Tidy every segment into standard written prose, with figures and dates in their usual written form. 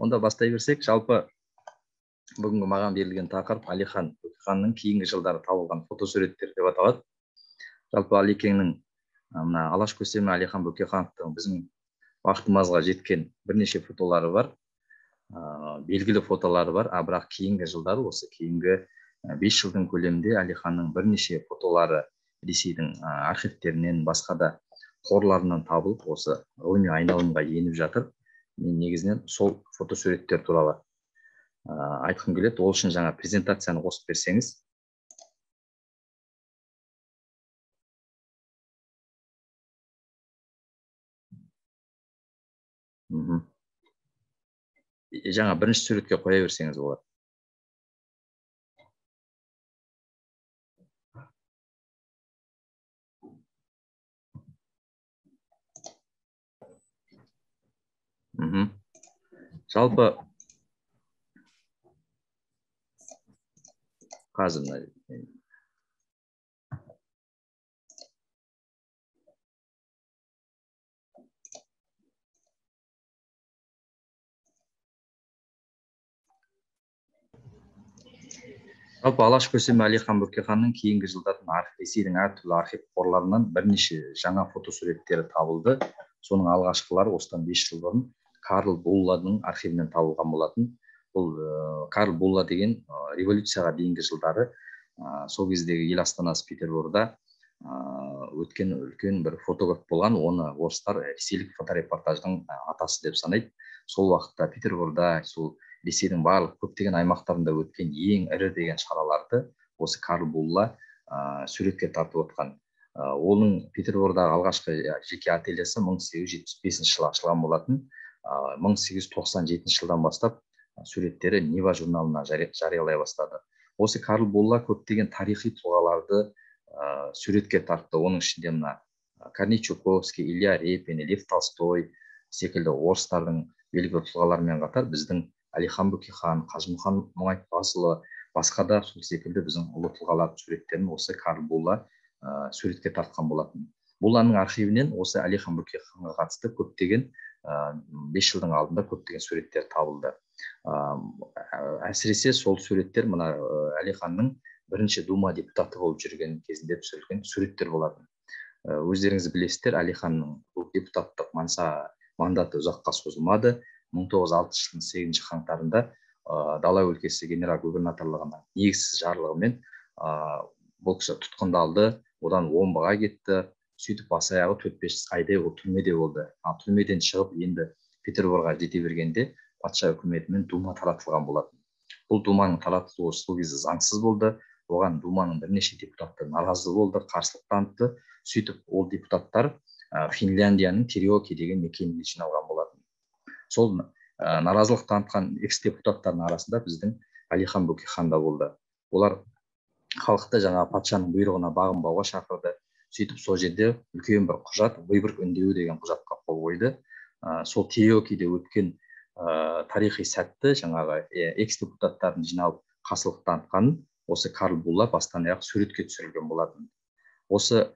Онда бастай берсек, жалпы бүгінгі маған берілген тақырып Әлихан Бөкейханның кейінгі жылдары табылған фотосуреттер деп аталады. Жалпы Әлекеңнің мына Алаш көсемі Әлихан Бөкейхановтың біздің уақытымызға жеткен бірнеше фотолары бар, белгілі фотолары бар, а бірақ кейінгі жылдары, осы кейінгі 5 жылдың көлемінде Әлиханның бірнеше фотолары Ресейдің архивтерінен, басқа да қорларынан табылып, осы ғылыми айналымға еніп жатыр. Мен негізінен сол фотосуреттер туралы айтқым келеді. Ол үшін жаңа презентацияны қосып берсеңіз. Жаңа бірінші суретке қоя берсеңіз болады. Жалпы қазір жалпы Алаш көсемі Әлихан Бөкейханның кейінгі жылдардың Ресейдің әртүрлі архив қорларынан бірнеше жаңа фотосуреттері табылды. Соның алғашқылары осыдан 5 жыл бұрын Карл Булладың архивінен табылған болатын. Бұл Карл Булла деген революцияға дейінгі жылдары сол кездегі ел астанасы Петербургда өткен үлкен бір фотограф болған. Оны орыстар ресейлік фоторепортаждың атасы деп санайды. Сол уақытта Петербургда, сол Ресейдің барлық көптеген аймақтарында өткен ең ірі деген шараларды осы Карл Булла суретке тартып отқан. Оның Петербургдағы алғашқы жеке ательесі 1875 жылы ашылған болатын. 1897 жылдан бастап суреттері Нева журналына жариялай бастады. Осы Карл Булла көптеген тарихи тұлғаларды суретке тартты. Оның ішінде мына Корней Чуковский, Илья Репин, Лев Толстой секілді орыстардың белгілі тұлғаларымен қатар біздің Әлихан Бөкейхан, Қажымұқан Мұңайтпасұлы, басқа да сол секілді біздің ұлы тұлғалардың суреттерін осы Карл Булла суретке тартқан болатын. Булланың архивінен осы Әлихан Бөкейханға қатысты көптеген 5 жылдың алдында көптеген суреттер табылды. Әсіресе сол суреттер мына Әлиханның бірінші Дума депутаты болып жүрген кезінде түсірілген суреттер болатын. Өздеріңіз білесіздер, Әлиханның бұл депутаттық мандаты ұзаққа созылмады. 1906 жылдың 8 қаңтарында Дала өлкесі генерал-губернаторлығының негізсіз жарлығымен бұл кісі тұтқындалды, одан Омбыға кетті. Сөйтіп бас аяғы 4-5 айдай ол түрмеде болды. Ал түрмеден шығып енді Петербургға жете бергенде патша үкіметімен Дума таратылған болатын. Бұл Думаның таратылуы сол кезде заңсыз болды. Оған Думаның бірнеше депутаты наразы болды, қарсылық танытты. Сөйтіп ол депутаттар Финляндияның Териоки деген мекенінде жиналған болатын. Сол наразылық танытқан экс-депутаттардың арасында біздің Әлихан Бөкейхан да болды. Олар халықты жаңа патшаның бұйрығына бағынбауға шақырды. Сөйтіп сол жерде үлкен бір құжат, Выборг үндеуі деген құжатқа қол қойды. Сол Териокиде өткен тарихи сәтті жаңағы экс-депутаттардың жиналып қарсылық танытқанын осы Карл Булла бастан аяқ суретке түсірілген болатын. Осы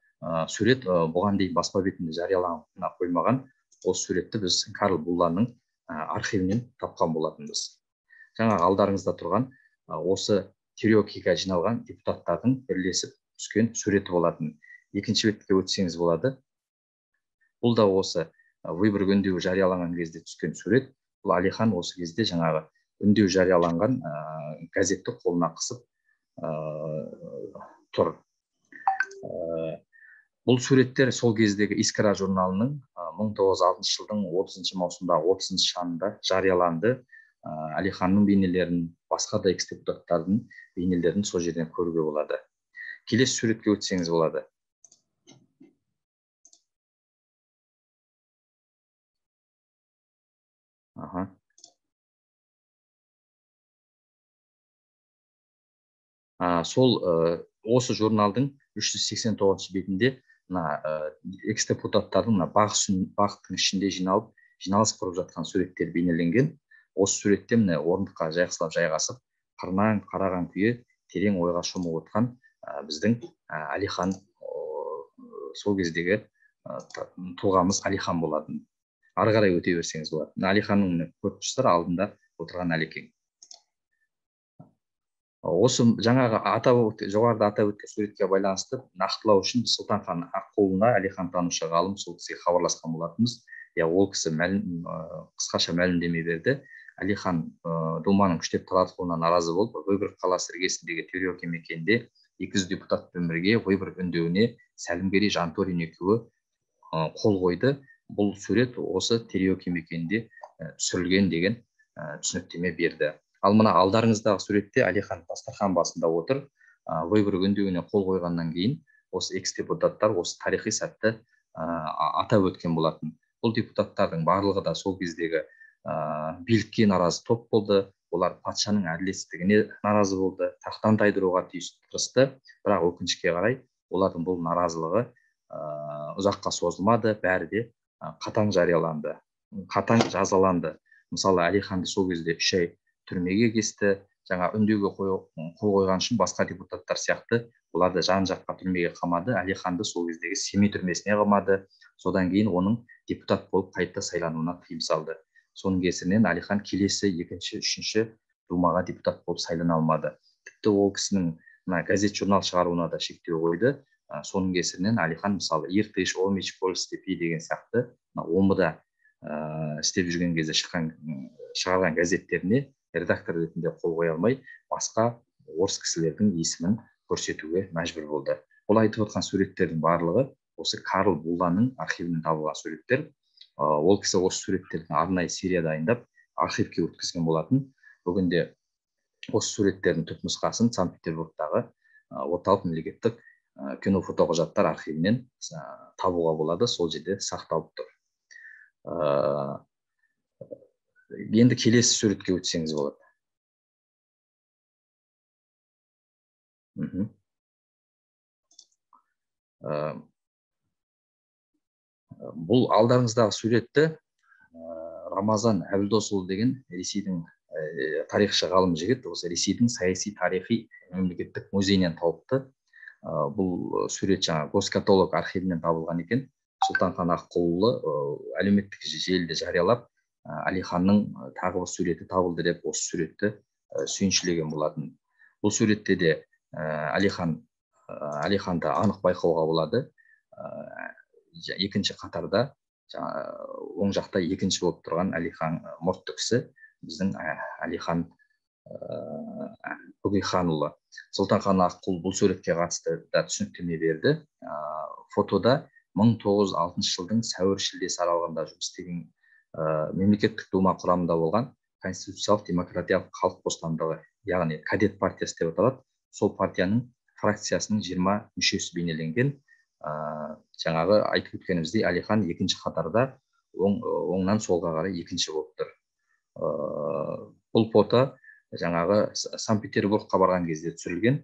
сурет бұған дейін баспа бетінде жариялана қоймаған. Осы суретті біз Карл Булланың архивінен тапқан болатынбыз. Жаңағы алдарыңызда тұрған осы Териокиге жиналған депутаттардың бірлесіп түскен суреті болатын. Екінші бетке өтсеңіз болады. Бұл да осы Выборг үндеуі жарияланған кезде түскен сурет. Бұл Әлихан осы кезде жаңағы үндеу жарияланған газетті қолына қысып тұр. Бұл суреттер сол кездегі Искра журналының 1906 жылдың 30 маусымда 30 шанында жарияланды. Әлиханның бейнелерін, басқа да экс-депутаттардың бейнелерін сол жерден көруге болады. Келесі суретке өтсеңіз болады. Сол осы журналдың 389 бетінде мына экс-депутаттардың мына бақтың ішінде жиналып, жиналыс құрып жатқан суреттер бейнеленген. Осы суретте міне орындыққа жайғасып жайғасып, қырынан қараған күйі терең ойға шомып отқан біздің Әлихан, сол кездегі тұлғамыз Әлихан болатын. Ары қарай өте берсеңіз болады. Әлиханның көріп тұрсыздар, алдында отырған Әлекең. Осы жаңағы жоғарыда атап өткен суретке байланысты нақтылау үшін Сұлтанхан Аққұлына, Әлихан танушы ғалым, сол кісіге хабарласқан болатынбыз. Ол кісі қысқаша мәлімдеме берді. Әлихан Думаның күштеп таратылуына наразы болып, Выборг қаласы іргесіндегі Терёки мекенінде 200 депутатпен бірге Выборг үндеуіне Сәлімгерей Жанторин екеуі қол қойды. Бұл сурет осы Терёки мекенінде түсірілген деген түсініктеме берді. Ал мына алдарыңыздағы суретте Әлихан дастархан басында отыр. Выборг үндеуіне қол қойғаннан кейін осы экс-депутаттар осы тарихи сәтті атап өткен болатын. Бұл депутаттардың барлығы да сол кездегі билікке наразы топ болды. Олар патшаның әділетсіздігіне наразы болды, тақтан тайдыруға тырысты. Бірақ өкінішке қарай олардың бұл наразылығы ұзаққа созылмады, бәрі де қатаң жарияланды, қатаң жазаланды. Мысалы, Әлиханды сол кезде 3 ай түрмеге кесті. Жаңа үндеуге қол қойған үшін басқа депутаттар сияқты оларды жан-жаққа түрмеге қамады. Әлиханды сол кездегі Семей түрмесіне қамады. Содан кейін оның депутат болып қайта сайлануына тыйым салды. Соның кесірінен Әлихан келесі екінші, үшінші думаға депутат болып сайлана алмады. Тіпті ол кісінің мына газет журнал шығаруына да шектеу қойды. Соның кесірінен Әлихан мысалы Иртыш, Омич, Поль степи деген сияқты Омбыда істеп жүрген кезде шығарған газеттеріне редактор ретінде қол қоя алмай, басқа орыс кісілердің есімін көрсетуге мәжбүр болды. Бұл айтып отқан суреттердің барлығы осы Карл Булланың архивінен табылған суреттер. Ол кісі осы суреттердің арнайы серия дайындап архивке өткізген болатын. Бүгінде осы суреттердің түпнұсқасын Санкт-Петербургтағы орталық мемлекеттік кино фотоқұжаттар архивінен табуға болады, сол жерде сақталып тұр. Енді келесі суретке өтсеңіз болады. Бұл алдарыңыздағы суретті Рамазан Әбілдосұлы деген Ресейдің тарихшы ғалым жігіт осы Ресейдің саяси тарихи мемлекеттік музейінен тауыпты. Бұл сурет жаңа Госкаталог архивінен табылған екен. Сұлтанхан Аққұлұлы әлеуметтік желіде жариялап, Әлиханның тағы бір суреті табылды деп осы суретті сүйіншілеген болатын. Бұл суретте де Әлиханды анық байқауға болады. Екінші қатарда оң жақта екінші болып тұрған Әлихан мұртты кісі біздің Әлихан Бөкейханұлы. Сұлтанхан Аққұл бұл суретке қатысты да түсініктеме берді. Фотода 1906 жылдың сәуір шілдесі аралығында жұмыс істеген мемлекеттік дума құрамында болған конституциялық демократиялық халық бостандығы, яғни кадет партиясы деп аталады, сол партияның фракциясының 20 мүшесі бейнеленген. Жаңағы айтып өткеніміздей Әлихан екінші қатарда оңнан солға қарай екінші болып тұр. Бұл фото жаңағы Санкт-Петербургқа барған кезде түсірілген.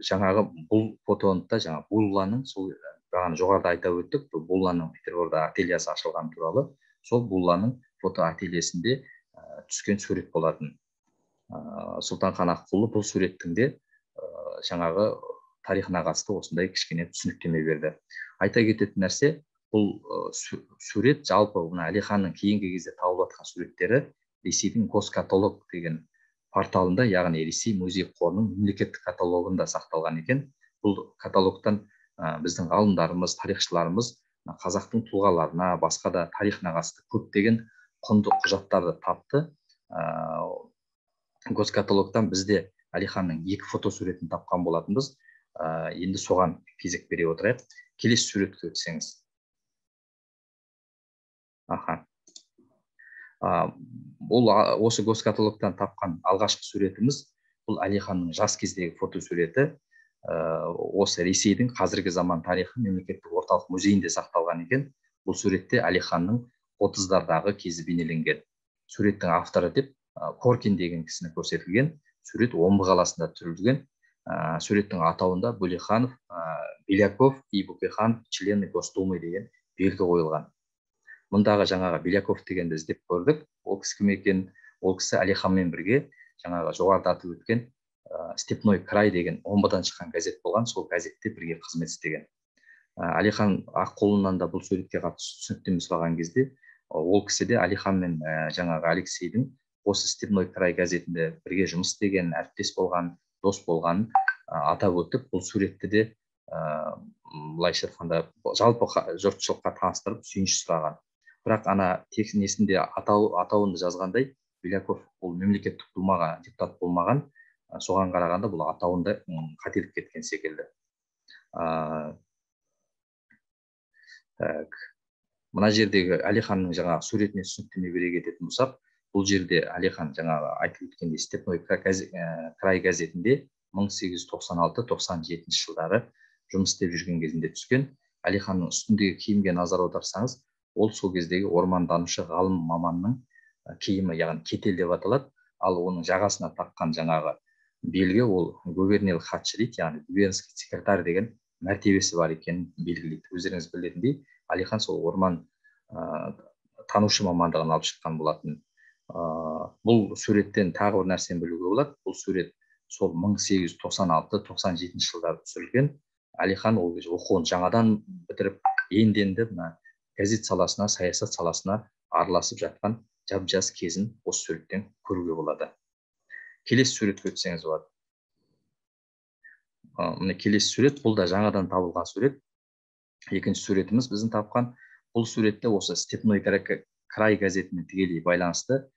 Жаңағы бұл фотоны да жаңа Булланың, сол бағана жоғарыда айта өттік, бұл Булланың Петербургда ательесі ашылған туралы, сол Булланың фото ательесінде түскен сурет болатын. Сұлтанхан Аққұлы бұл суреттің де жаңағы тарихына қатысты осындай кішкене түсініктеме берді. Айта кететін нәрсе, бұл сурет жалпы мына Әлиханның кейінгі кезде табылып жатқан суреттері Ресейдің Госкаталог деген порталында, яғни Ресей музей қорының мемлекеттік каталогында сақталған екен. Бұл каталогтан біздің ғалымдарымыз, тарихшыларымыз қазақтың тұлғаларына, басқа да тарихына қатысты көптеген құнды құжаттарды тапты. Госкаталогтан бізде Әлиханның екі фотосуретін тапқан болатынбыз. Енді соған кезек бере отырайық. Келесі суретке өтсеңіз. Аха. Бұл осы Госкаталогтан тапқан алғашқы суретіміз, бұл Әлиханның жас кездегі фотосуреті. Осы Ресейдің қазіргі заман тарихы мемлекеттік орталық музейінде сақталған екен. Бұл суретте Әлиханның 30-дардағы кезі бейнеленген. Суреттің авторы деп Коркин деген кісіні көрсетілген. Сурет Омбы қаласында түсірілген. Суреттің атауында Бөлеханов, Беляков и Бөкейханов члены Госдумы деген белгі қойылған. Мұндағы жаңағы Беляков дегенді іздеп көрдік. Ол кісі кім екен? Ол кісі Әлиханмен бірге жаңағы жоғарыда атап өткен Степной край деген Омбыдан шыққан газет болған, сол газетте бірге қызмет істеген. Әлихан Аққұлынан да бұл суретке қатысты түсініктеме сұраған кезде, ол кісі де Әлихан мен жаңағы Алексейдің осы «Степной край» газетінде бірге жұмыс істеген, әріптес болған, дос болғанын атап өтіп, бұл суретті де былайша айтқанда жалпы жұртшылыққа таныстырып, сүйінші сұраған. Бірақ ана текст несінде атауында жазғандай, Беляков бұл мемлекеттік думаға депутат болмаған, соған қарағанда бұл атауында қателік кеткен секілді. Так. Мына жердегі Әлиханның жаңағы суретіне түсініктеме бере кететін болсақ, бұл жерде Әлихан жаңағы айтып өткендей «Степной край» газетінде 1896-97 жылдары жұмыс істеп жүрген кезінде түскен. Әлиханның үстіндегі киімге назар аударсаңыз, ол сол кездегі ормантанушы ғалым маманның киімі, яғни кетел деп аталады. Ал оның жағасына таққан жаңағы белгі ол губерниялық хатшы дейді, яғни губернский секретарь деген мәртебесі бар екенін белгілейді. Өздеріңіз білетіндей, Әлихан сол орман танушы мамандығын алып шыққан болатын. Бұл суреттен тағы бір нәрсені білуге болады. Бұл сурет сол 1896-97 жылдары түсірілген. Әлихан ол кезде оқуын жаңадан бітіріп, енді мына газет саласына, саясат саласына араласып жатқан жап-жас кезін осы суреттен көруге болады. Келесі суретке өтсеңіз болады. Міне келесі сурет, бұл да жаңадан табылған сурет. Екінші суретіміз біздің тапқан. Бұл суретте осы «Степной край» газетімен тікелей байланысты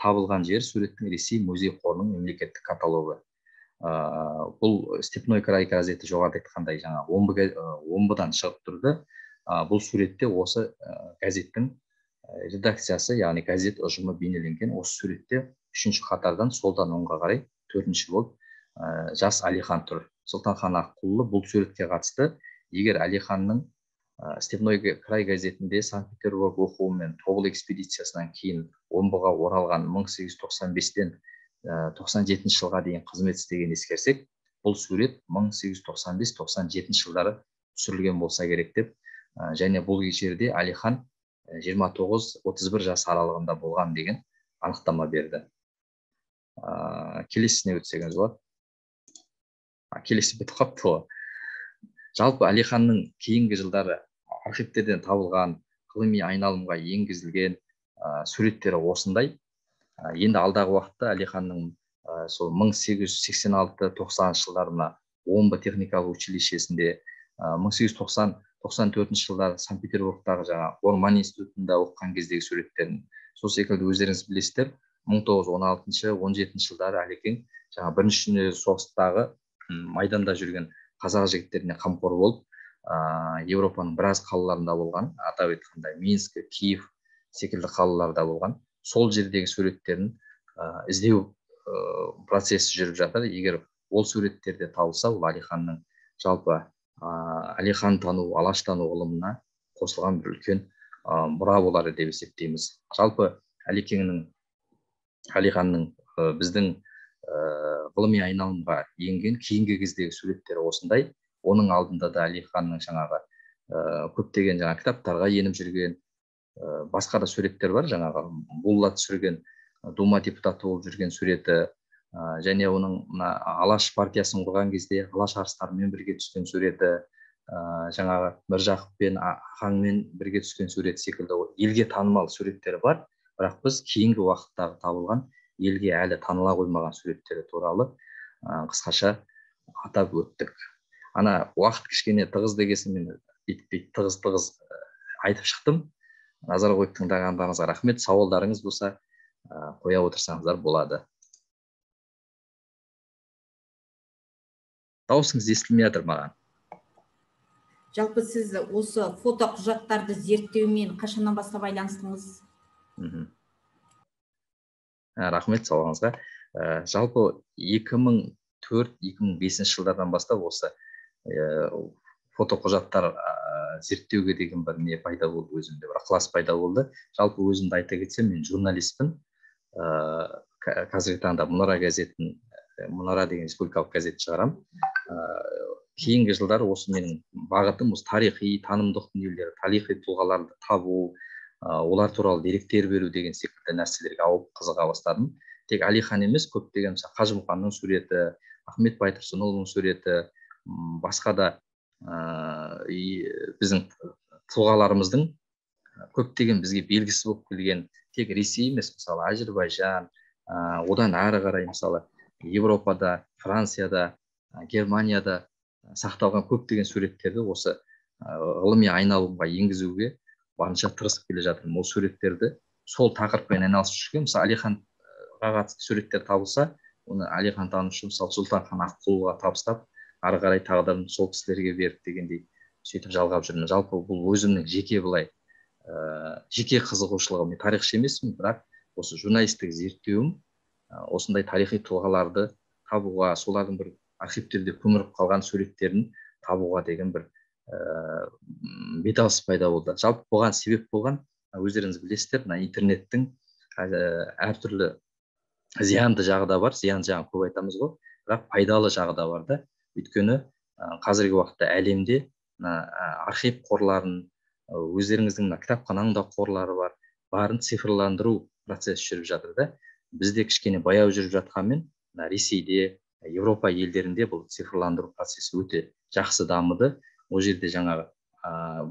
табылған жер суреттің Ресей музей қорының мемлекеттік каталогы. Бұл «Степной край» газеті жоғарыда айтқандай жаңа Омбыдан шығып тұрды. Бұл суретте осы газеттің редакциясы, яғни газет ұжымы бейнеленген. Осы суретте үшінші қатардан солдан оңға қарай төртінші болып жас Әлихан тұр. Сұлтанхан Аққұлұлы бұл суретке қатысты, егер Әлиханның «Степной край» газетінде Санкт-Петербург оқуы мен Тобыл экспедициясынан кейін Омбыға оралған 1895-тен 97 жылға дейін қызмет істегенін ескерсек, бұл сурет 1895-97 жылдары түсірілген болса керек деп, және бұл жерде Әлихан 29-31 жас аралығында болған деген анықтама берді. Келесісіне өтсеңіз болады. Келесі бітіп қалыпты ғой. Жалпы Әлиханның кейінгі жылдары архивтерден табылған, ғылыми айналымға енгізілген суреттері осындай. Енді алдағы уақытта Әлиханның сол 1886-90 жылдарына Омбы техникалық училищесінде, 1890-94 жылдары Санкт-Петербургтағы жаңа орман институтында оқыған кездегі суреттерін, сол секілді өздеріңіз білесіздер, 1916-17 жылдары Әлекең жаңа бірінші дүниежүзілік соғыстағы майданда жүрген қазақ жігіттеріне қамқор болып, Еуропаның біраз қалаларында болған, атап айтқанда Минск, Киев секілді қалаларда болған. Сол жердегі суреттерін іздеу процесі жүріп жатыр. Егер ол суреттерде табылса, ол Әлиханның жалпы Әлихан тану, Алаш тану ғылымына қосылған бір үлкен мұра болар деп есептейміз. Жалпы Әлекеңнің, Әлиханның біздің ғылыми айналымға енген кейінгі кездегі суреттері осындай. Оның алдында да Әлиханның жаңағы көптеген жаңа кітаптарға еніп жүрген басқа да суреттер бар. Жаңағы Булла түсірген, Дума депутаты болып жүрген суреті, және оның мына Алаш партиясын құрған кезде Алаш арыстарымен бірге түскен суреті, жаңағы Міржақыппен, Ахаңмен бірге түскен сурет секілді елге танымал суреттері бар. Бірақ біз кейінгі уақыттағы табылған, елге әлі таныла қоймаған суреттері туралы қысқаша атап өттік. Ана уақыт кішкене тығыз дегесін мен бүйтіп тығыз-тығыз айтып шықтым. Назар қойып тыңдағандарыңызға рахмет. Сауалдарыңыз болса, қоя отырсаңыздар болады. Дауысыңыз естілмей жатыр маған. Жалпы сіз осы фото құжаттарды зерттеумен қашаннан бастап байланыстыңыз? Рахмет сауалыңызға. Жалпы 2004-2005 жылдардан бастап осы фотоқұжаттар зерттеуге деген бір не пайда болды, өзімде бір ықылас пайда болды. Жалпы өзімді айта кетсем, мен журналистпін. Қазіргі таңда Мұнара газетін, Мұнара деген республикалық газет шығарамын. Кейінгі жылдары осы менің бағытым осы тарихи, танымдық дүниелер, тарихи тұлғаларды табу, олар туралы деректер беру деген секілді нәрселерге ауып қызыға бастадым. Тек Әлихан емес, көптеген мысалы Қажымұқанның суреті, Ахмет Байтұрсынұлының суреті, басқа да Біздің тұлғаларымыздың көптеген бізге белгісіз болып келген, тек Ресей емес, мысалы Әзербайжан, одан әрі қарай мысалы Европада, Францияда, Германияда сақталған көптеген суреттерді осы ғылыми айналымға енгізуге барынша тырысып келе жатырмын. Ол суреттерді сол тақырыппен айналысып жүрген, мысалы Әлиханға қатысты суреттер табылса, оны Әлихан танушы мысалы Сұлтанхан Аққұлға табыстап, ары қарай тағдырын сол кісілерге беріп дегендей сөйтіп жалғап жүрмін. Жалпы бұл өзімнің жеке былай жеке қызығушылығым. Мен тарихшы емеспін, бірақ осы журналистік зерттеуім осындай тарихи тұлғаларды табуға, солардың бір архивтерде көміріп қалған суреттерін табуға деген бір беталыс пайда болды. Жалпы бұған себеп болған, өздеріңіз білесіздер, мына интернеттің әртүрлі зиянды жағы да бар, зиян жағын көп айтамыз ғой, бірақ пайдалы жағы да бар да. Өйткені қазіргі уақытта әлемде мына архив қорларын, өздеріңіздің мына кітапхананың да қорлары бар, барын цифрландыру процесі жүріп жатыр да. Бізде кішкене баяу жүріп жатқанмен, мына Ресейде, Европа елдерінде бұл цифрландыру процесі өте жақсы дамыды. Ол жерде жаңағы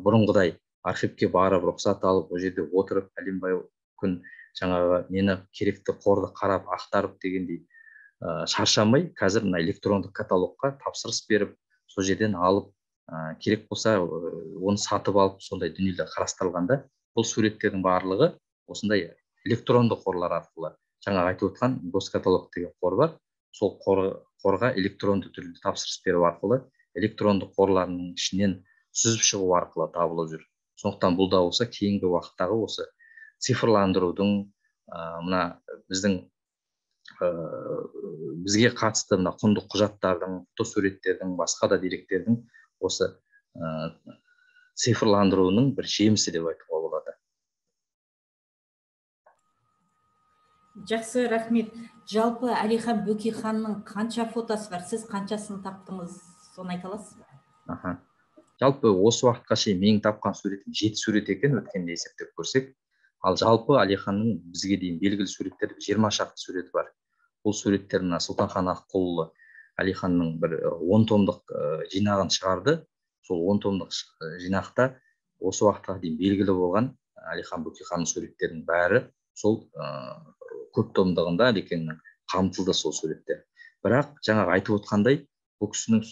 бұрынғыдай архивке барып рұқсат алып, ол жерде отырып пәленбай күн жаңағы нені керекті қорды қарап, ақтарып дегендей шаршамай, қазір мына электрондық каталогқа тапсырыс беріп, сол жерден алып, керек болса оны сатып алып, сондай дүниелер қарастырылғанда, бұл суреттердің барлығы осындай электронды қорлар арқылы, жаңағы айтып отқан госкаталог деген қор бар, сол қорға электронды түрде тапсырыс беру арқылы, электронды қорларының ішінен сүзіп шығу арқылы табылып жүр. Сондықтан бұл да болса кейінгі уақыттағы осы цифрландырудың, мына біздің бізге қатысты мына құнды құжаттардың, фотосуреттердің, басқа да деректердің осы цифрландыруының бір жемісі деп айтуға болады. Жақсы, рахмет. Жалпы Әлихан Бөкейханның қанша фотосы бар? Сіз қаншасын таптыңыз? Соны айта аласыз ба? Жалпы осы уақытқа шейін менің тапқан суретім 7 сурет екен, өткенде есептеп көрсек. Ал жалпы Әлиханның бізге дейін белгілі суреттер 20 шақты суреті бар. Бұл суреттер мына Сұлтанхан Аққұлұлы Әлиханның бір 10 томдық жинағын шығарды. Сол 10 томдық жинақта осы уақытқа дейін белгілі болған Әлихан Бөкейханның суреттерінің бәрі сол көп томдығында Әлекеңнің қамтылды сол суреттер. Бірақ жаңағы айтып отқандай, бұл кісінің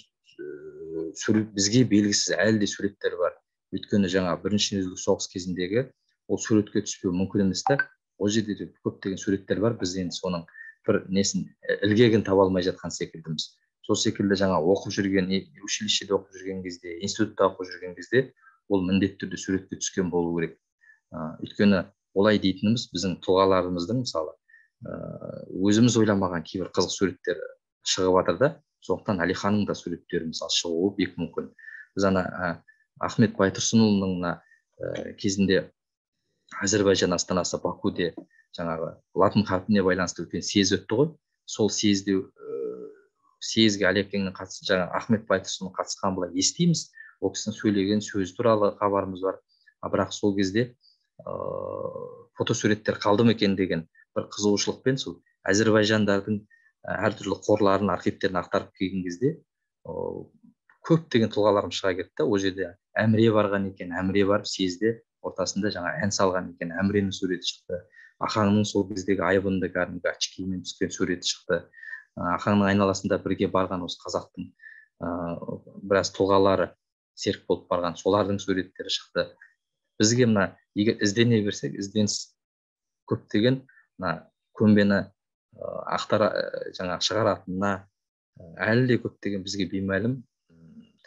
бізге белгісіз әлі де суреттер бар. Өйткені жаңа бірінші дүниежүзілік соғыс кезіндегі ол суретке түспеу мүмкін емес та. Ол жерде де көптеген суреттер бар, біз енді соның бір несін, ілгегін таба алмай жатқан секілдіміз. Сол секілді жаңа оқып жүрген, училищеде оқып жүрген кезде, институтта оқып жүрген кезде ол міндетті түрде суретке түскен болу керек. Өйткені олай дейтініміз біздің тұлғаларымыздың мысалы өзіміз ойламаған кейбір қызық суреттер шығып жатыр да. Сондықтан Әлиханның да суреттері мысалы шығуы бек мүмкін. Біз ана Ахмет Байтұрсынұлының мына кезінде Әзербайжан астанасы Бакуде жаңағы латын қарпіне байланысты үлкен съезд өтті ғой. Сол съезде съезге Әлекеңнің қатысы, жаңа Ахмет Байтұрсынұлының қатысқан былай естиміз. Ол кісінің сөйлеген сөзі туралы хабарымыз бар. Бірақ сол кезде фотосуреттер қалды ма екен деген бір қызығушылықпен сол әзербайжандардың әртүрлі қорларын, архивтерін ақтарып келген кезде көптеген тұлғаларым шыға кетті. Ол жерде Әміре барған екен, Әміре барып съезде ортасында жаңа ән салған екен, Әміренің суреті шықты. Ахаңның сол кездегі айбынды кәдімгі очкимен түскен суреті шықты. Ахаңның айналасында бірге барған осы қазақтың біраз тұлғалары серік болып барған, солардың суреттері шықты. Бізге мына егер іздене берсек, ізденіс көптеген мына көмбені ақтара жаңа шығаратынына әлі де көптеген бізге беймәлім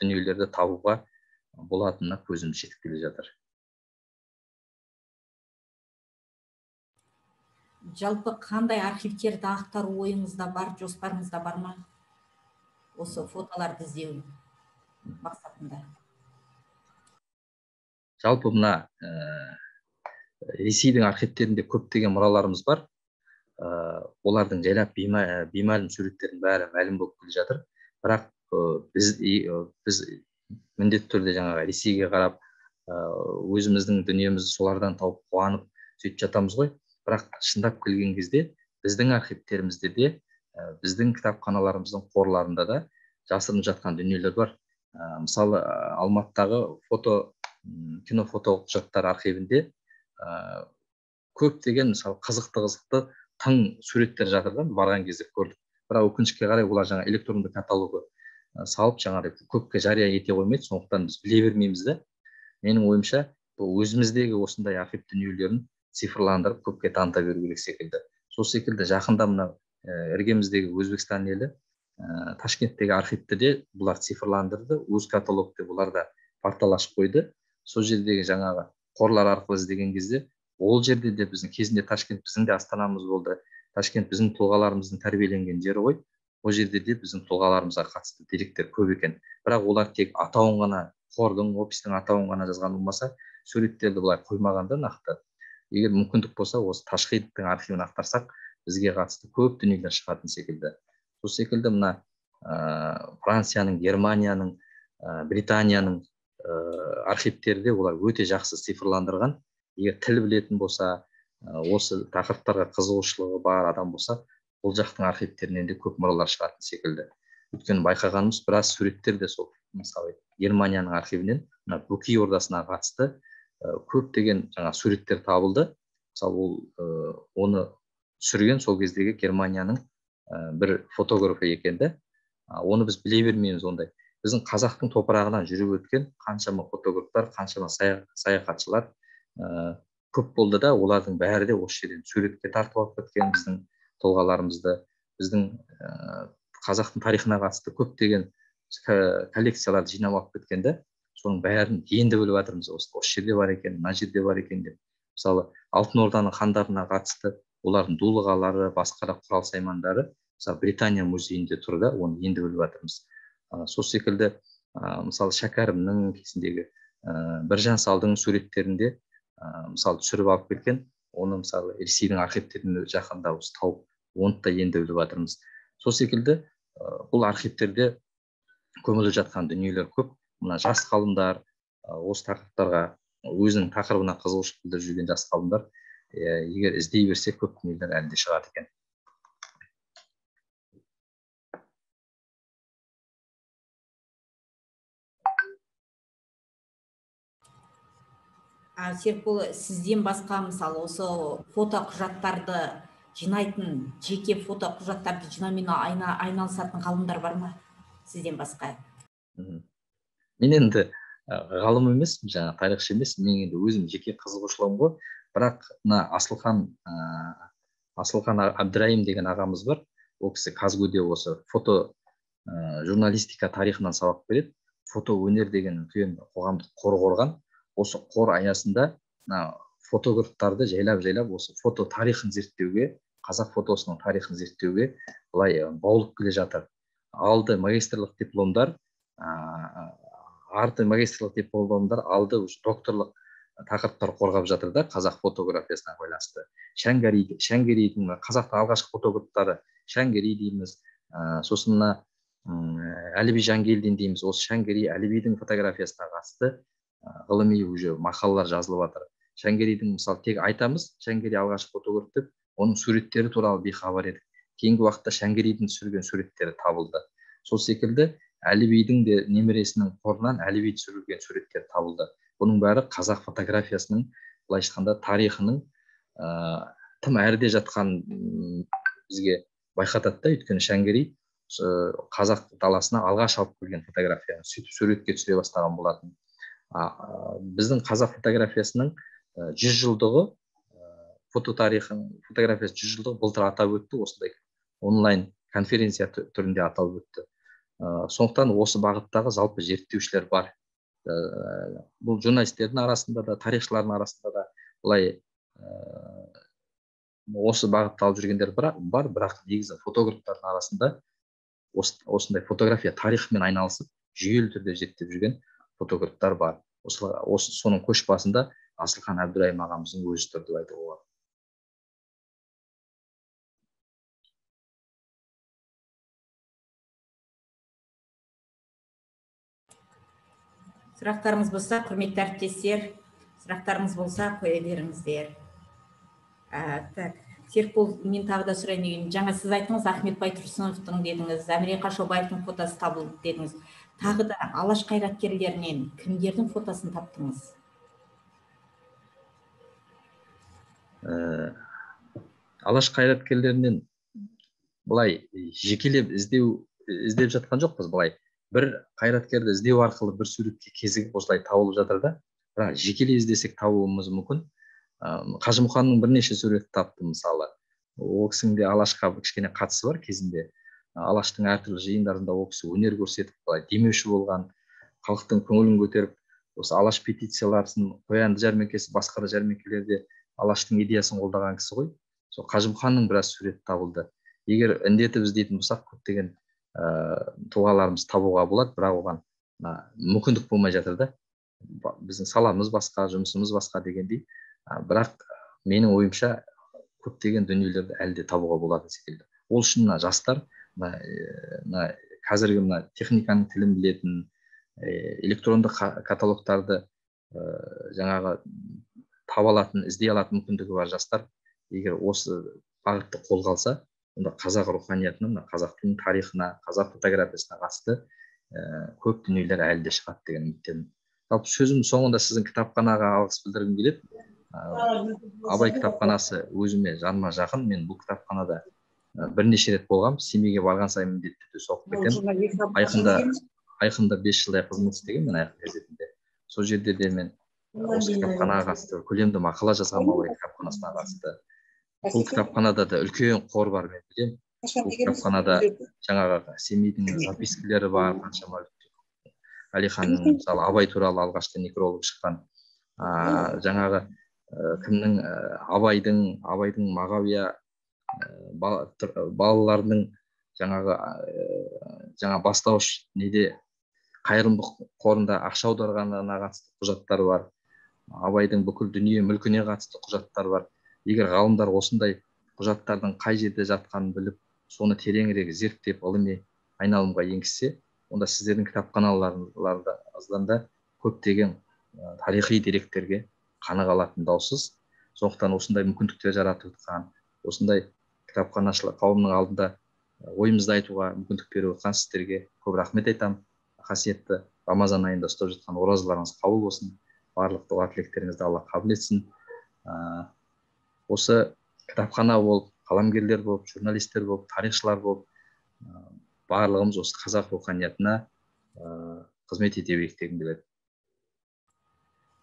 дүниелерді табуға болатынына көзім жетіп келе жатыр. Жалпы қандай архивтерді ақтару ойыңызда бар, жоспарыңызда бар ма? Осы фотоларды іздеу мақсатында. Жалпы мына Ресейдің архивтерінде көптеген мұраларымыз бар. Олардың жайлап беймәлім суреттердің бәрі мәлім болып келе жатыр. Бірақ біз міндетті түрде жаңағы Ресейге қарап, өзіміздің дүниемізді солардан тауып қуанып сөйтіп жатамыз ғой. Бірақ шындап келген кезде біздің архивтерімізде де, біздің кітапханаларымыздың қорларында да жасырынып жатқан дүниелер бар. Мысалы, Алматыдағы фото кинофото құжаттар архивінде көптеген, мысалы, қызықты тың суреттер жатыр да, барған кезде көрдік. Бірақ өкінішке қарай олар жаңа электронды каталогы салып, жаңағыдай көпке жария ете қоймайды, сондықтан біз біле бермейміз да. Менің ойымша, бұл өзіміздегі осындай архив дүниелерін цифрландырып көпке таныта беру керек секілді. Сол секілді жақында мына іргеміздегі Өзбекстан елі Ташкенттегі архивті де бұлар цифрландырды, өз каталог деп олар да портал ашып қойды. Сол жердегі жаңағы қорлар арқылы іздеген кезде ол жерде де біздің кезінде Ташкент біздің де астанамыз болды. Ташкент біздің тұлғаларымыздың тәрбиеленген жері ғой. Ол жерде де біздің тұлғаларымызға қатысты деректер көп екен. Бірақ олар тек атауын ғана, қордың, офистің атауын ғана жазған болмаса, суреттерді былай қоймағанда нақты. Егер мүмкіндік болса, осы Ташкенттің архивін ақтарсақ, бізге қатысты көп дүниелер шығатын секілді. Сол секілді мына Францияның, Германияның, Британияның архивтері де олар өте жақсы цифрландырған. Егер тіл білетін болса, осы тақырыптарға қызығушылығы бар адам болса, бұл жақтың архивтерінен де көп мұралар шығатын секілді. Өйткені байқағанымыз, біраз суреттер де сол, мысалы, Германияның архивінен мына Бөкей ордасына қатысты көптеген жаңа суреттер табылды. Мысалы, ол оны түсірген сол кездегі Германияның бір фотографы екен де. Оны біз біле бермейміз ондай. Біздің қазақтың топырағынан жүріп өткен қаншама фотографтар, қаншама саяхатшылар көп болды да, олардың бәрі де осы жерден суретке тартып алып кеткен біздің тұлғаларымызды, біздің қазақтың тарихына қатысты көптеген коллекцияларды жинап алып кеткен де, соның бәрін енді біліп жатырмыз. Осы жерде бар екен, мына жерде бар екен деп. Мысалы, Алтын Орданың хандарына қатысты олардың дулығалары, басқа да құрал саймандары, мысалы, Британия музейінде тұр да, оны енді біліп жатырмыз. Сол секілді, мысалы, Шәкәрімнің кезіндегі Біржан Салдың суреттерінде, мысалы, түсіріп алып кеткен, оны, мысалы, Ресейдің архивтерінде жақында осы тауып, оны да енді біліп жатырмыз. Сол секілді бұл архивтерде көміліп жатқан дүниелер көп. Мына жас ғалымдар, осы тақырыптарға өзінің тақырыбына қызығушылық білдіріп жүрген жас ғалымдар, егер іздей берсе, көп дүниелер әлі де шығады екен. Серікбол, сізден басқа, мысалы, осы фото құжаттарды жинайтын, жеке фото құжаттарды жинаумен айналысатын ғалымдар бар ма сізден басқа? Мен енді ғалым емеспін, жаңа тарихшы емеспін, мен енді өзім жеке қызығушылығым ғой. Бірақ мына Асылхан Әбдірайым деген ағамыз бар. Ол кісі КазГУ-де осы фото журналистика тарихынан сабақ береді. Фото өнер деген үлкен қоғамдық қор құрған. Осы қор аясында мына фотографтарды жайлап-жайлап осы фото тарихын зерттеуге, қазақ фотосының тарихын зерттеуге былай баулып келе жатыр. Алды магистрлық дипломдар, арты магистрлық дипломдар, алды докторлық тақырыптар қорғап жатыр да, қазақ фотографиясына байланысты. Шәңгерейдің, қазақтың алғашқы фотографтары Шәңгерей дейміз, сосын мына Әліби Жангелдин дейміз. Осы Шәңгерей Әлібидің фотографиясына қатысты ғылыми уже мақалалар жазылып жатыр. Шәңгерейдің, мысалы, тек айтамыз, Шәңгерей алғашқы фотограф деп, оның суреттері туралы бейхабар едік. Кейінгі уақытта Шәңгерейдің түсірген суреттері табылды. Сол секілді Әлібидің де немересінің қорынан Әліби түсірілген суреттер табылды. Бұның бәрі қазақ фотографиясының, былайша айтқанда, тарихының тым әріде жатқан бізге байқатады да. Өйткені Шәңгерей қазақ даласына алғаш алып келген фотографияны сөйтіп суретке түсіре бастаған болатын. Біздің қазақ фотографиясының 100 жылдығы, фото тарихының фотографиясы 100 жылдығы былтыр атап өтті, осындай онлайн конференция түрінде аталып өтті. Сондықтан осы бағыттағы жалпы зерттеушілер бар. Бұл журналистердің арасында да, тарихшылардың арасында да былай осы бағытта алып жүргендер бар, бірақ негізі фотографтардың арасында осындай фотография тарихымен айналысып, жүйелі түрде зерттеп жүрген фотографтар бар. Осы соның көш басында Асылхан Әбдірайым ағамыздың өзі тұр деп айтуға болады. Сұрақтарыңыз болса, құрметті әріптестер, сұрақтарыңыз болса, қоя беріңіздер. Так, Серікбол, мен тағы да сұрайын деген. Жаңа сіз айттыңыз, Ахмет Байтұрсыновтың дедіңіз, Әміре Қашаубаевтың фотосы табылды дедіңіз. Тағы да Алаш қайраткерлерінен кімдердің фотосын таптыңыз? Алаш қайраткерлерінен былай жекелеп іздеп жатқан жоқпыз, былай бір қайраткерді іздеу арқылы бір суретке кезігіп осылай табылып жатыр да. Бірақ жекелей іздесек табуымыз мүмкін. Қажымұқанның бірнеше суретін таптым мысалы. Ол кісінің де Алашқа кішкене қатысы бар кезінде. Алаштың әртүрлі жиындарында ол кісі өнер көрсетіп, былай демеуші болған, халықтың көңілін көтеріп, осы Алаш петицияларын, Қоянды жәрмеңкесі, басқа да жәрмеңкелерде Алаштың идеясын қолдаған кісі ғой. Сол Қажымұқанның біраз суреті табылды. Егер індетіп іздейтін болсақ, көптеген тұлғаларымыз табуға болады, бірақ оған мүмкіндік болмай жатыр да. Біздің саламыз басқа, жұмысымыз басқа дегендей. Бірақ менің ойымша көптеген дүниелерді әлі де табуға болатын секілді. Ол үшін мына жастар, мына қазіргі мына техниканың тілін білетін, электронды каталогтарды жаңағы таба алатын, іздей алатын мүмкіндігі бар жастар, егер осы бағытты қолға алса, онда қазақ руханиятына, мына қазақтың тарихына, қазақ фотографиясына қатысты көп дүниелер әлі де шығады деген үміттемін. Жалпы сөзімнің соңында сіздің кітапханаға алғыс білдіргім келеді. Абай кітапханасы өзіме жаныма жақын. Мен бұл кітапханада бірнеше рет болғам. Семейге барған сайын міндетті түрде соғып кетемін. Айқында 5 жылдай қызмет істегенмін мен Айқын газетінде. Сол жерде де мен осы кітапханаға қатысты көлемді мақала жазғанмын, Абай кітапханасына қатысты. Бұл кітапханада да үлкен қор бар, мен білемін. Бұл кітапханада жаңағы Семейдің запискілері бар, қаншама Әлиханның мысалы Абай туралы алғашқы некролог шыққан, жаңағы кімнің Абайдың Мағауия балаларының жаңағы жаңа бастауыш неде қайырымдылық қорында ақша аударғанына қатысты құжаттар бар, Абайдың бүкіл дүние мүлкіне қатысты құжаттар бар. Егер ғалымдар осындай құжаттардың қай жерде жатқанын біліп, соны тереңірек зерттеп ғылыми айналымға енгізсе, онда сіздердің кітапханаларыңыздан да көптеген тарихи деректерге қаныға алатын даусыз. Сондықтан осындай мүмкіндіктер жаратып отқан, осындай кітапханашылық қауымның алдында ойымызды айтуға мүмкіндік беріп отқан сіздерге көп рахмет айтамын. Қасиетті Рамазан айында ұстап жатқан оразаларыңыз қабыл болсын, барлық дұға тілектеріңізді Алла қабыл етсін. Осы кітапхана болып, қаламгерлер болып, журналистер болып, тарихшылар болып, барлығымыз осы қазақ руханиятына қызмет ете берейік дегім келеді.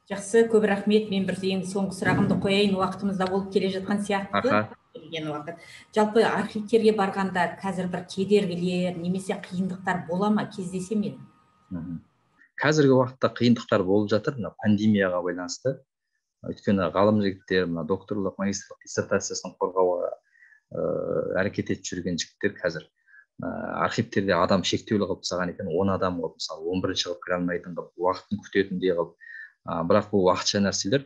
Жақсы, көп рахмет. Мен бір ең соңғы сұрағымды қояйын, уақытымыз да болып келе жатқан сияқты. Уақыт. Жалпы архивтерге барғанда қазір бір кедергілер немесе қиындықтар бола ма, кездесе ме? Қазіргі уақытта қиындықтар болып жатыр, мына пандемияға байланысты. Өйткені ғалым жігіттер, мына докторлық, магистрлық диссертациясын қорғауға әрекет етіп жүрген жігіттер қазір архивтерде адам шектеулі қылып тастаған екен, 10 адам қылып, мысалы 11-ші қылып кіре алмайтын қылып, уақытын күтетіндей қылып. Бірақ бұл уақытша нәрселер.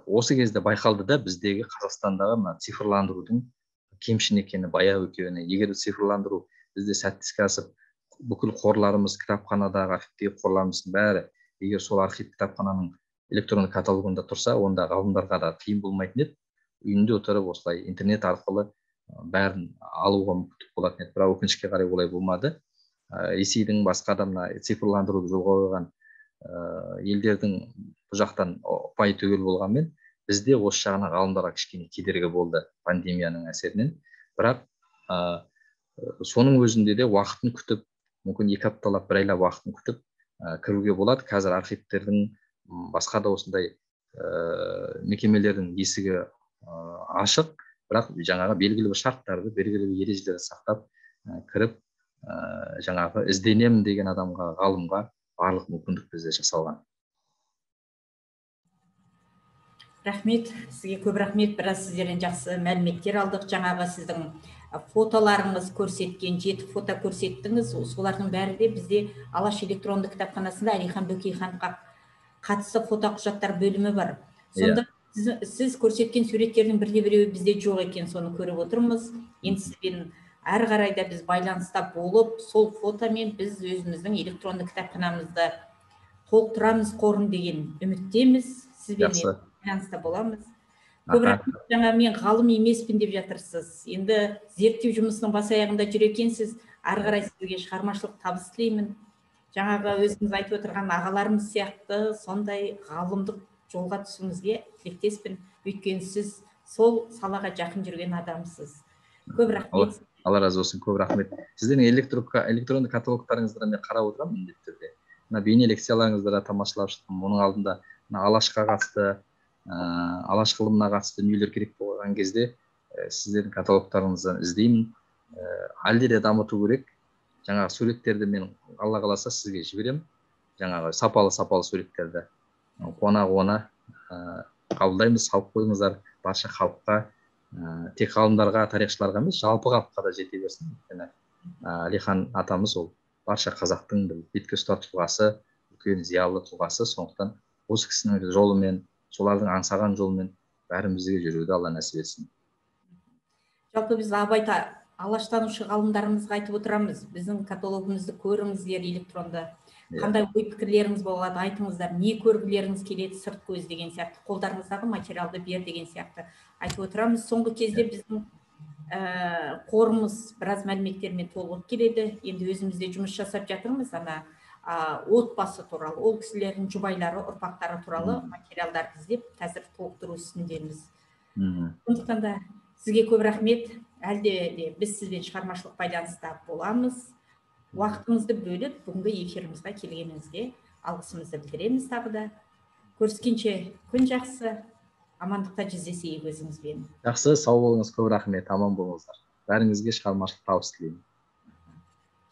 Осы кезде байқалды да біздегі Қазақстандағы мына цифрландырудың кемшін екені, баяу екені. Егер цифрландыру бізде сәтті іске асып, бүкіл қорларымыз, кітапханадағы, архивтегі қорларымыздың бәрі егер сол архив кітапхананың электронды каталогында тұрса, онда ғалымдарға да қиын болмайтын еді. Үйінде отырып осылай интернет арқылы бәрін алуға мүмкіндік болатын еді. Бірақ өкінішке қарай олай болмады. Ресейдің басқа да мына цифрландыруды жолға қойған елдердің бұл жақтан ұпайы түгел болғанмен, бізде осы жағынан ғалымдарға кішкене кедергі болды пандемияның әсерінен. Бірақ соның өзінде де уақытын күтіп, мүмкін 2 апталап, 1 айлап уақытын күтіп кіруге болады. Қазір архивтердің, басқа да осындай мекемелердің есігі ашық, бірақ жаңағы белгілі бір шарттарды, белгілі бір ережелерді сақтап кіріп, жаңағы ізденемін деген адамға, ғалымға барлық мүмкіндік бізде жасалған. Рахмет, сізге көп рахмет. Біраз сіздерден жақсы мәліметтер алдық. Жаңағы сіздің фотоларыңыз көрсеткен, 7 фото көрсеттіңіз. Солардың бәрі де бізде Алаш электронды кітапханасында Әлихан Бөкейхановқа қатысты фото құжаттар бөлімі бар. Сонда сіз көрсеткен суреттердің бірде-біреуі бізде жоқ екен, соны көріп отырмыз. Енді сізбен әрі қарай да біз байланыста болып, сол фотомен біз өзіміздің электронды кітапханамызды толықтырамыз қорын деген үміттеміз. Сізбен байланыста боламыз. Көп рахмет. Жаңа мен ғалым емеспін деп жатырсыз. Енді зерттеу жұмысының бас аяғында жүр екенсіз. Әрі қарай сізге шығармашылық табыс тілеймін. Жаңағы өзіңіз айтып отырған ағаларымыз сияқты сондай ғалымдық жолға түсуіңізге тілектеспін. Өйткені сіз сол салаға жақын жүрген адамсыз. Көп рахмет. Алла разы болсын, көп рахмет. Сіздердің электронды каталогтарыңызды мен қарап отырамын міндетті түрде. Мына бейне лекцияларыңызды да тамашалап шықтым. Оның алдында мына Алашқа қатысты, Алаш ғылымына қатысты дүниелер керек болған кезде сіздердің каталогтарыңыздан іздеймін. Әлде де дамыту керек. Жаңағы суреттерді мен Алла қаласа сізге жіберемін. Жаңағы сапалы суреттерді қуана-қуана қабылдаймыз, салып қойыңыздар барша халыққа, тек ғалымдарға, тарихшыларға емес, жалпы халыққа да жете берсін. Өйткені Әлихан атамыз ол барша қазақтың бір бетке ұстар тұлғасы, үлкен зиялы тұлғасы. Сондықтан осы кісінің жолымен, солардың аңсаған жолымен бәрімізге жүруді Алла нәсіп етсін. Жалпы біз Абай алаштанушы ғалымдарымызға айтып отырамыз, біздің каталогымызды көріңіздер электронды. Қандай ой пікірлеріңіз болады, айтыңыздар, не көргілеріңіз келеді сырт көз деген сияқты, қолдарыңыздағы материалды бер деген сияқты айтып отырамыз. Соңғы кезде біздің қорымыз біраз мәліметтермен толығып келеді. Енді өзіміз де жұмыс жасап жатырмыз, ана отбасы туралы, ол кісілердің жұбайлары, ұрпақтары туралы материалдарды іздеп қазір толықтыру үстіндеміз. Сондықтан да сізге көп рахмет. Әлде де біз сізбен шығармашылық байланыста боламыз. Уақытыңызды бөліп, бүгінгі эфирімізге келгеніңізге алғысымызды білдіреміз тағы да. Көріскенше күн жақсы, амандықта жүздесейік өзіңізбен. Жақсы, сау болыңыз, көп рахмет, аман болыңыздар. Бәріңізге шығармашылық табыс тілеймін.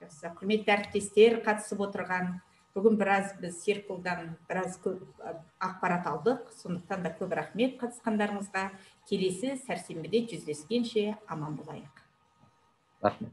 Жақсы, құрметті әріптестер, қатысып отырған, бүгін біраз біз Серікқұлдан біраз көп ақпарат алдық, сондықтан да көп рахмет қатысқандарыңызға. Келесі сәрсенбіде жүздескенше аман болайық. Рахмет.